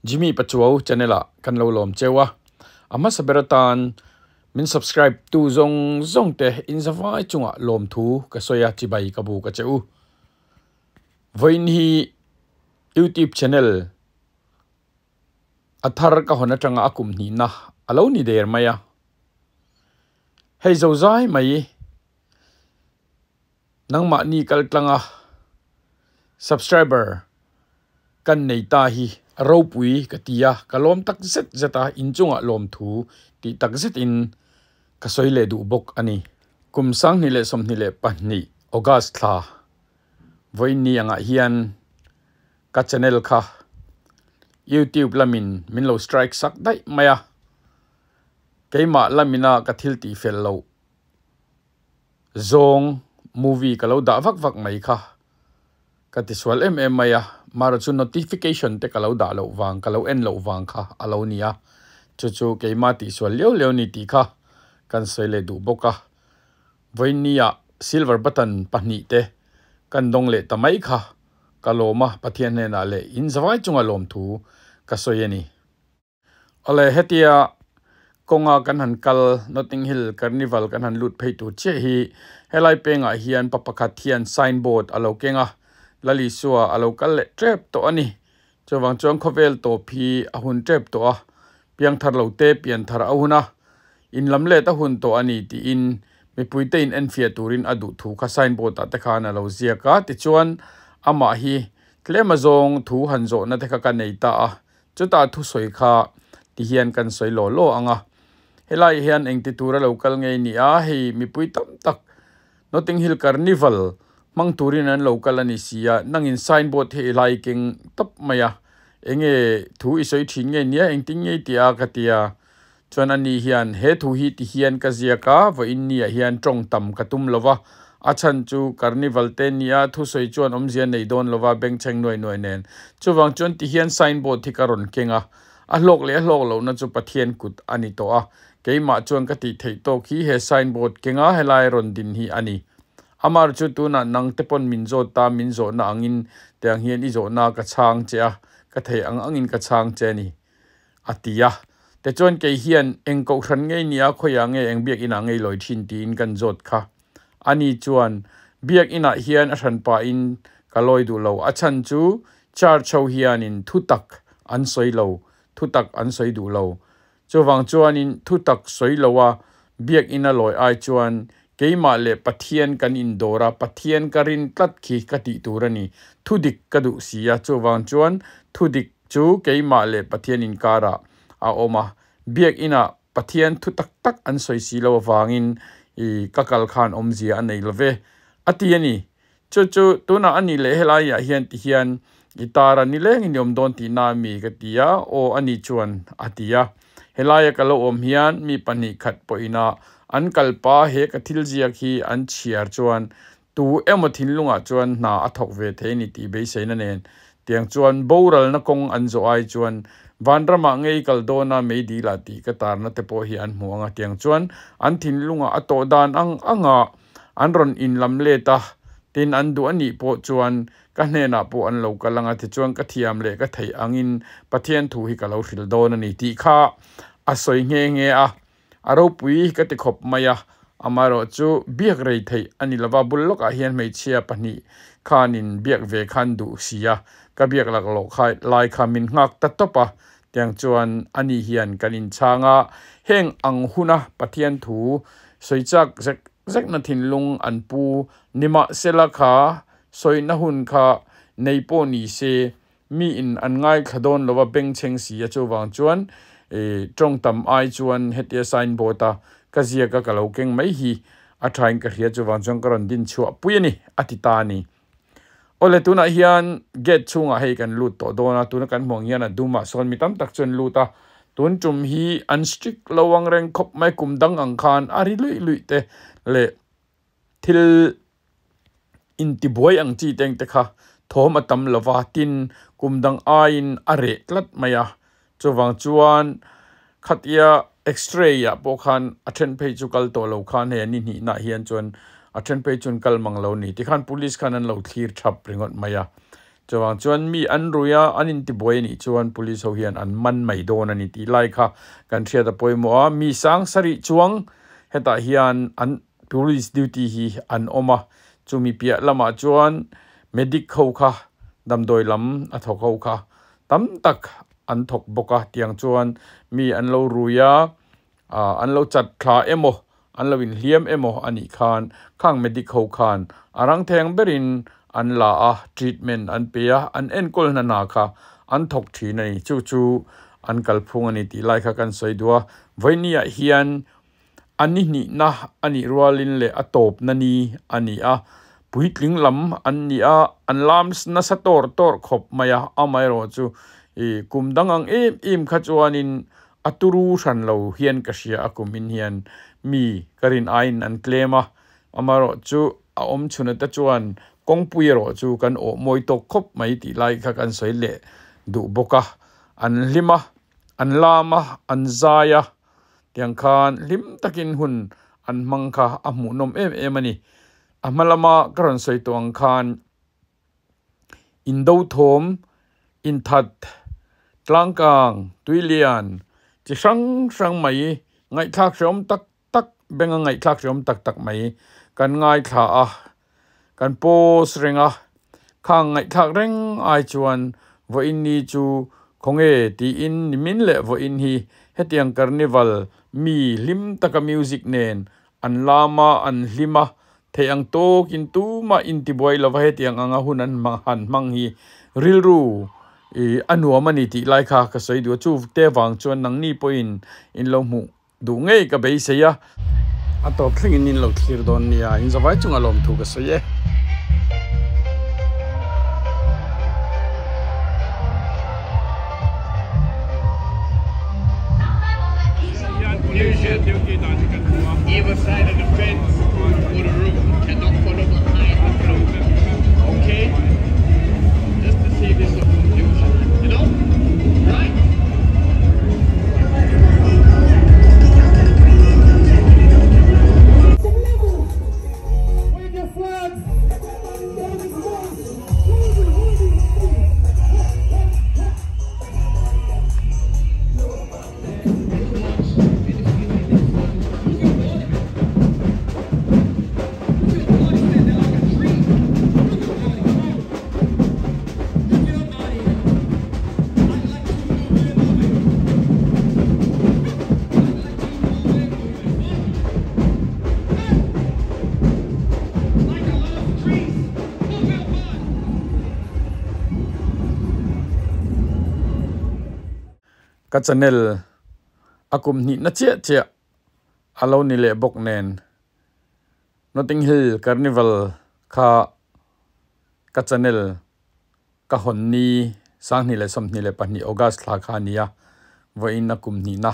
Jimmy Pachuau channel ah kan lo lawm cheu a, a hmasa ber atan min subscribe tu zawng zawng te in zavai chungah lawmthu ka sawi a chibai ka bu ka che u. Vawiin hi YouTube channel a thar ka hawn atanga a kum hnihna a lo ni der mai a, hei zozai mai Nangmahni kal tlanga subscriber kan nei ta hi a ropui ka ti a, ka lawm tak zet zet a, inchungah lawmthu tih tak zetin ka sawi leh duh bawk a ni. Kum 2022 August thla vawiinni angah hian ka channel kha YouTube lamin min lo strike sak daih mai a, keimah lamina ka thil tih fel loh Zawng movie ka lo dah vak vak mai kha ka ti sual em em mai a, mara chu notification te ka lo dah loh vang, ka lo en loh vang kha a lo ni a, chu chu keima tihsual liau liau ni tih kha kan sawi leh duh bawk a. Vawiinnia silver button pahnih te kan dawng leh ta mai kha ka lawm a, Pathian hnenah leh in zavai chunga lawmthu ka sawi a ni. Awle hetia kawnga kan han kal Notting Hill Carnival kan han lut phei tur chiah hi helai pengah hian pa pakhat hian sign board a lo keng a, Lal Isua a lo kal leh tep tawh a ni. Chuvang chuan khawvel tawp hi a hun tep tawh a, piangthar lo te pianthar a hun a, in lam let a hun tawh a ni tiin mipuite in enfiah turin a duh thu kha sign board ah te khan a lo ziak a, tichuan amah hi tlem azawng thu han zawhna te kha ka nei ta a. Chutah thusawi kha ti hian kan sawi law law ang a, helaiah hian engti tura lo kal ngei ni a, hei mipui tam tak Notting Hill Carnival hmang turin an lo kal a ni si a, nangin signboard hi i lai keng tawp mai a, enge thu i sawi thin ngei nia engtin ngei tih a ka ti a, chuan ani hian he thu hi ti hian ka ziak a, vawiin niah hian tawng tam ka tum lo va, A chhan chu Carnival te nia thusawi chuan awmzia nei dawn lova bengchheng nuai nuai nen. Chuvang chuan ti hian signboard hi ka rawn keng a, a hlawk leh a hlawk lohna chu Pathian kut a ni tawh a, keimah chuan ka tih theih tawk hi he signboard kenga helai rawn din hi a ni. Amar chu tunah nang te pawn min zawt ta min zawhna angin tiang hian i zawhna ka chhang che a, ka thei ang angin ka chhang che a ni. A ti a. Tichuan kei hian eng kohhran ngei nia khawiah nge eng biakinah ngei lawi thin tiin kan zawt kha. Ani chuan biakinah hian a hran pahin ka lawi duh lo. A chhan chu church ho hianin thutak an sawi lo, thutak an sawi duh lo. Chuvang chuanin thutak sawi loa biakina lawi ai chuan keimah leh Pathian kan indawr a, Pathian ka rin tlat khi ka tih tur a ni. Thudik ka duh si a, chuvang chuan thudik chu keimah leh Pathian inkarah a awm a, biakinah Pathian thu tak tak an sawi si lo avangin i ka kal khan awmzia a nei lo ve, a ti a ni. Chu chu tunah a nih leh helaiah hian ti hian i tar a ni lengin i awm dawn tihna a mi ka ti a, aw a ni chuan a ti a. Helaia ka lo awm hian mi pahnih khat pawhina an kalpa he ka thil ziak hi an chhiar chuan Tu emaw thinlungah chuan hna a thawk ve thei a ni tih beiseina nen tiang chuan boralna kawng an zawh ai chuan vanramah ngei kal dawna mei dil ah tih ka tarna te pawh hi an hmu ang a, tiang chuan an thinlungah a tawh dan ang anga an rawn inlam let a, tin an duh a nih pawh chuan ka hnenah pawh an lo kal ang a, tichuan ka thiam leh ka theih angin Pathian thu hi ka lo hrilh dawn a ni tih kha a sawi nghe nghe a. A ropui ka ti khawp mai a, amaherawh chu biak rei theih a ni lova, bul lawkah hian hmeichhia pahnih khanin biak ve khan duh si a, ka biak laklawh kha lai kha min nghak ta tawp a, tiang chuan ani hian kan inchhang a, heng ang huna Pathian thu sawi chak zek zekna thinlung an pu nimahsela kha sawina hun kha nei pawh ni se Mi in an ngaithla dawn lo a bengchheng si a chuvang chuan ih tawng tam ai chuan hetia signboard a ka ziak a ka lo keng mai hi a thain ka hria chuvang chuan ka rawn din chhuah pui a ni a ti ta a ni. Awle tunah hian gate chhungah hei kan lut tawh dawn a tuna kan hmuh ang hian a dumah sawn mi tam tak chu an lut a tun tum hi an strict lo ang reng khawp mai kum dang ang khan a ri luih luih te leh thil intibuai ang chi teng te kha thawm a tam lo va, tin kum dang aiin a reh tlat mai a, chuvang chuan khatia x-ray ah pawh khan a then phei chu kal tawh lo khan hei a ni hnihna hian chuan a then phei chuan kal mang lo ni tikhan police khan an lo thlir thap ringawt mai a. Chuvang chuan mi an rui a, an intibuai a nih chuan police ho hian an man mai dawn a ni tih lai kha kan hriat a pawimawh a. Mi sang sarih chuang hetah hian an police duty hi an awm a, chumi piah lamah chuan medic ho kha damdawi lam a thawk ho kha tam tak an thawk bawk a, tiang chuan mi an lo rui a, an lo chat thla emaw an lo inhliam emaw a nih khan khang medic ho khan a rang theng berin an la a, treatment an pe a, an enkawl hna hna kha an thawk thin a ni. Chu chu an kalphung a ni tih lai kha kan sawi duh a, vawinia hian a ni hnihna a nih rualin leh a tawpna ni a ni a, puitling lam an ni a, an lam nasa tawr tawr khawp mai a, amaherawhchu ih kum dang ang em em kha chuanin a turu hran lo hian ka hria a kumin hian mi ka rin aiin an tlem a, amaherawhchu a awm chhun ata chuan kawngpui erawh chu kan awh mawi tawk khawp mai tih lai kha kan sawi leh duh bawk a, an hlim a, an lam a, an zai a. Tiang khan hlim takin hun an hmang kha a hmuhnawm em em a ni. A hma lama ka rawn sawi tawh ang khan indo thawm, inthat, tlangkang, tuilian chi hrang hrang mai ngaihthlak hreawm tak tak benga ngaihthlak hreawm tak tak mai kan ngaithla a, kan post reng a, khang ngaihthlak reng ai chuan vawiin ni chu khawnge tiin nimin leh vawiin hi hetiang carnival mi hlim taka music nen an lam a, an hlim a, theih ang tawkin tumah intibuai lova hetiang anga hun an han hmang hi rilru ih a nuam a ni tih lai kha ka sawi duh a, chu te vang chuan nangni pawhin in lo hmuh Duh ngei ka beisei a. A tawp thlengin in lo thlir dawn nia, in zavai chunga lawmthu ka sawi e. Ka channel a kum hnih na chiah chiah a lo ni leh bawk nen Notting Hill Carnival kha ka channel Ka hawn ni 2022 August thla kha a ni a, vawiin a kum hnihna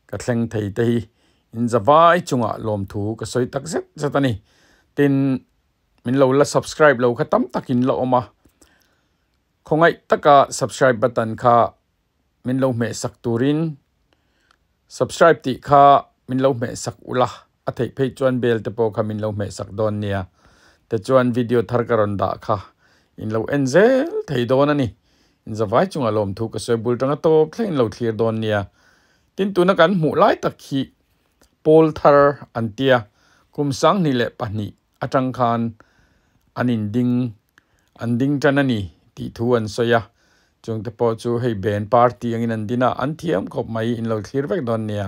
ka thleng thei te hi in zavai chungah lawmthu ka sawi tak zet zet a ni. Tin, min lo la subscribe lo kha tam takin la awm a, khawngaih taka subscribe button kha min lo hmehsak turin subscribe tih kha min lo hmehsak ula, a theih phei chuan bell te pawh kha min lo hmehsak dawn nia. Tichuan video thar ka rawn dah kha in lo en zel thei dawn a ni. In zavai chunga lawmthu ka sawi bul tanga tawp thleng in lo thlir dawn nia. Tin tuna kan hmuh lai tak hi pawl thar an tia kum 2002 atang khan an inding an ding tan a ni tih thu an sawi a. Chungte pawh chu hei band party angin an din a, an thiam khawp mai in lo thlir vek dawn nia.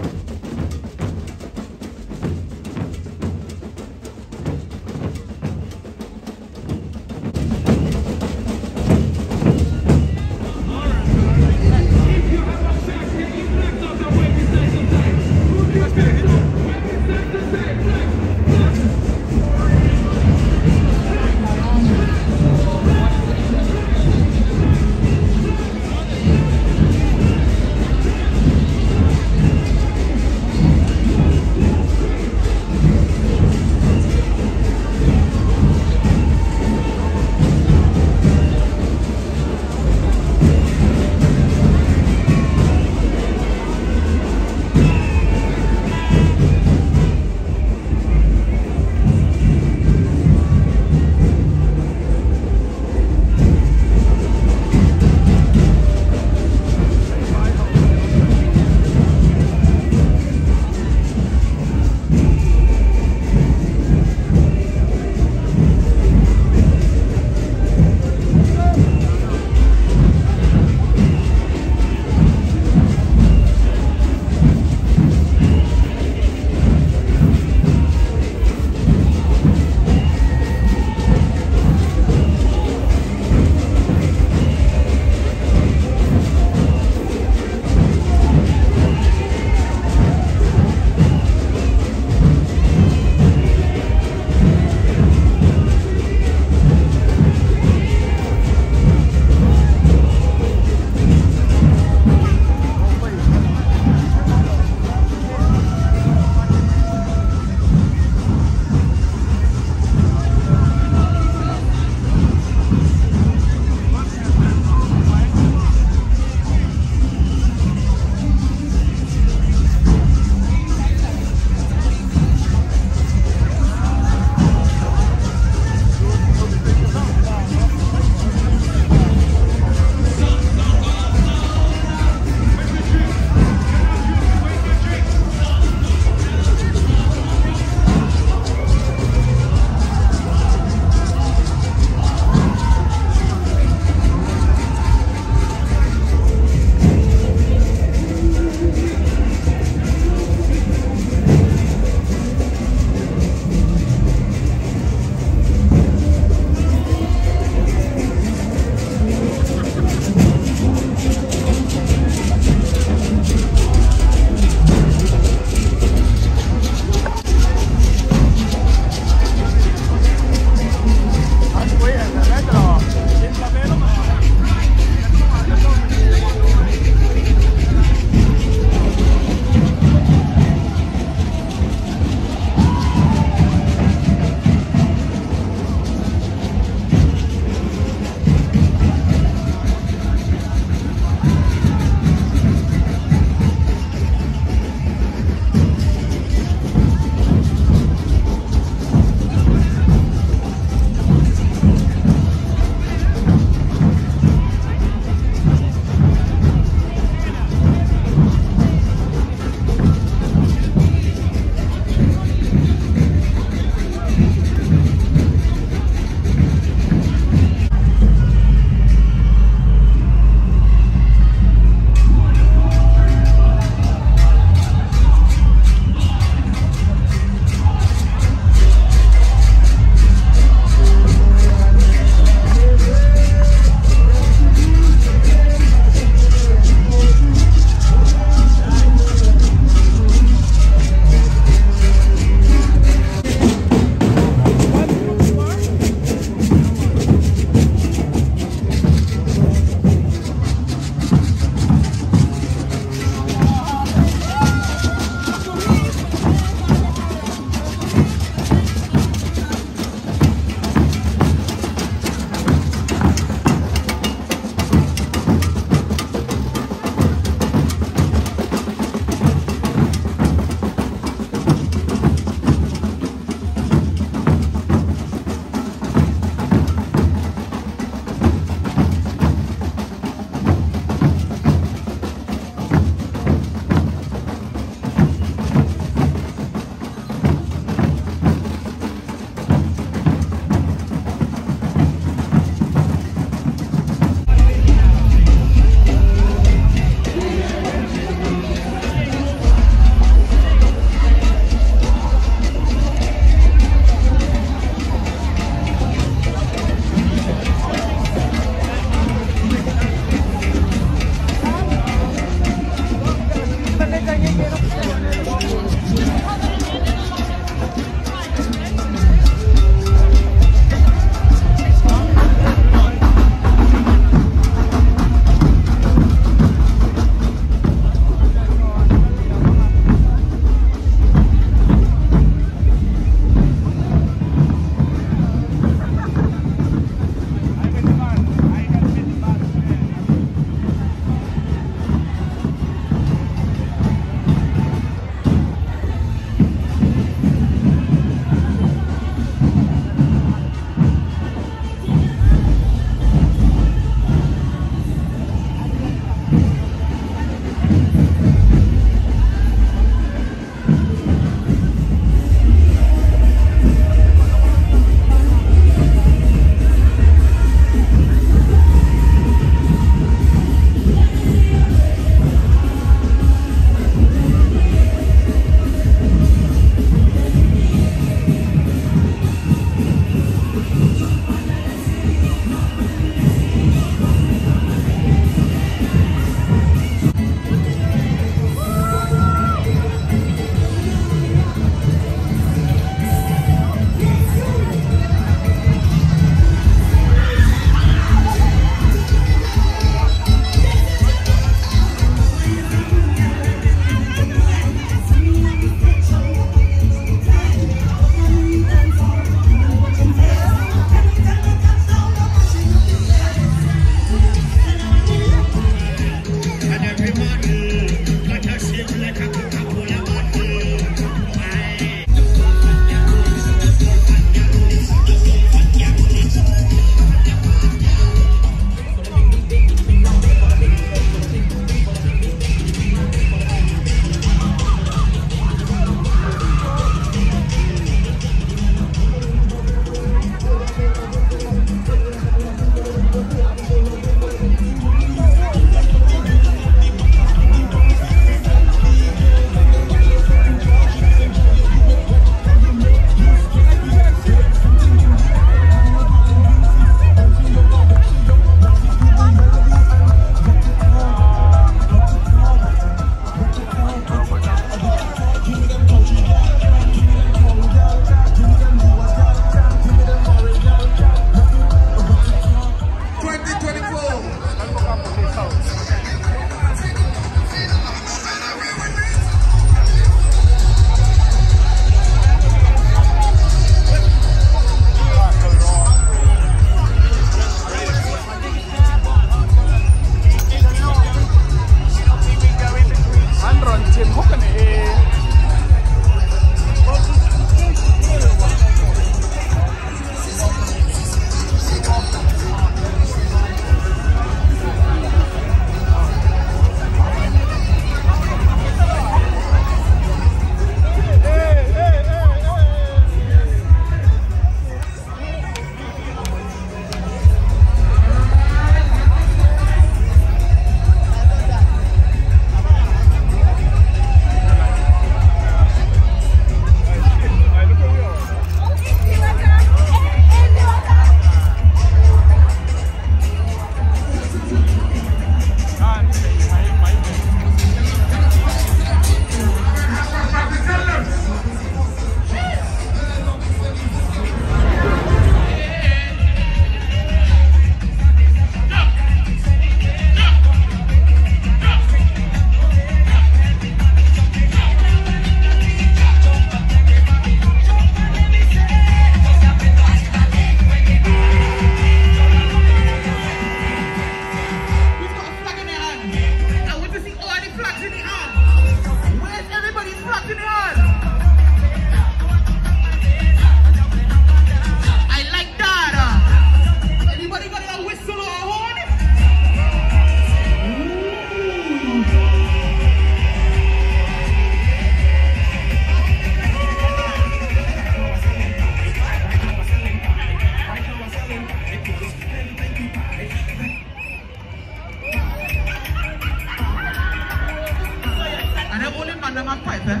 pipe, eh?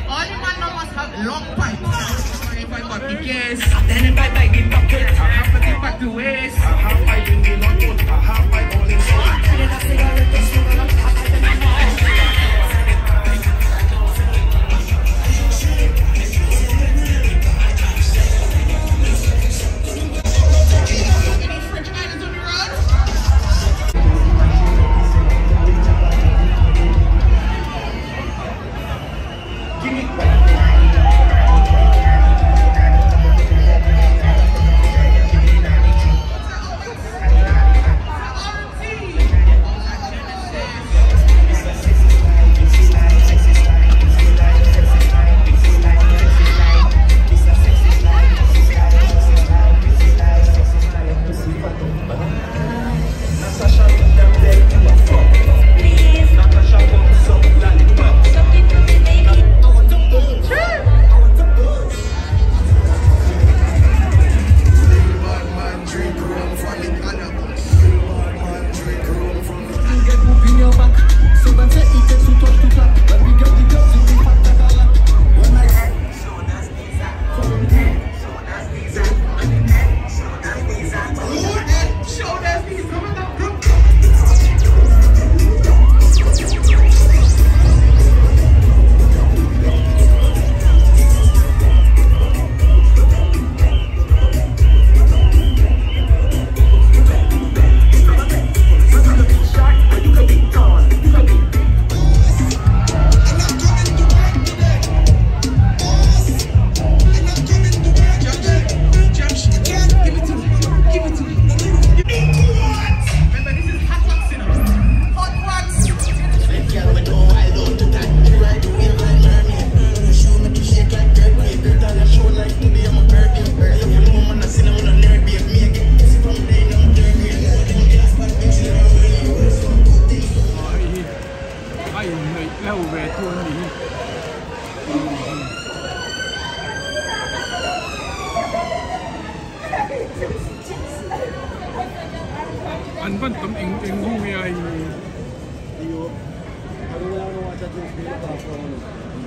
All the man now must have long pipes. If I got the case, then if I bag in pocket, I have to get back to waste. I have pipe in the London, I have pipe all in. Any French islands on the road? An van tam eng eng ho nge ai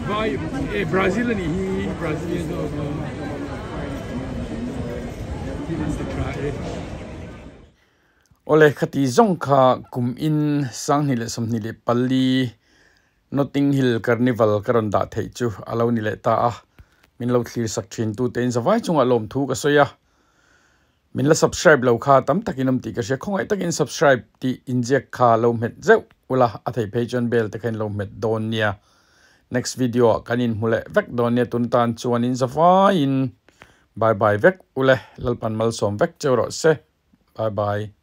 vai e Brazil ani hi Brazilian zo ole khati zong kha kum in sanghni le samni le palli Notting Hill Carnival karon da thei chu alo ni le ta a min lo thlir sak thin tu ten zawai chunga lom thu ka soya min la subscribe lo kha tam takin am ti ka she khongai takin subscribe ti inject kha lo met zeu ula a thei page on bell te khain lo met don nia next video kanin hmule vek don nia tun tan chuan in zawai in bye bye vek ule lalpan mal som vek chero se bye bye.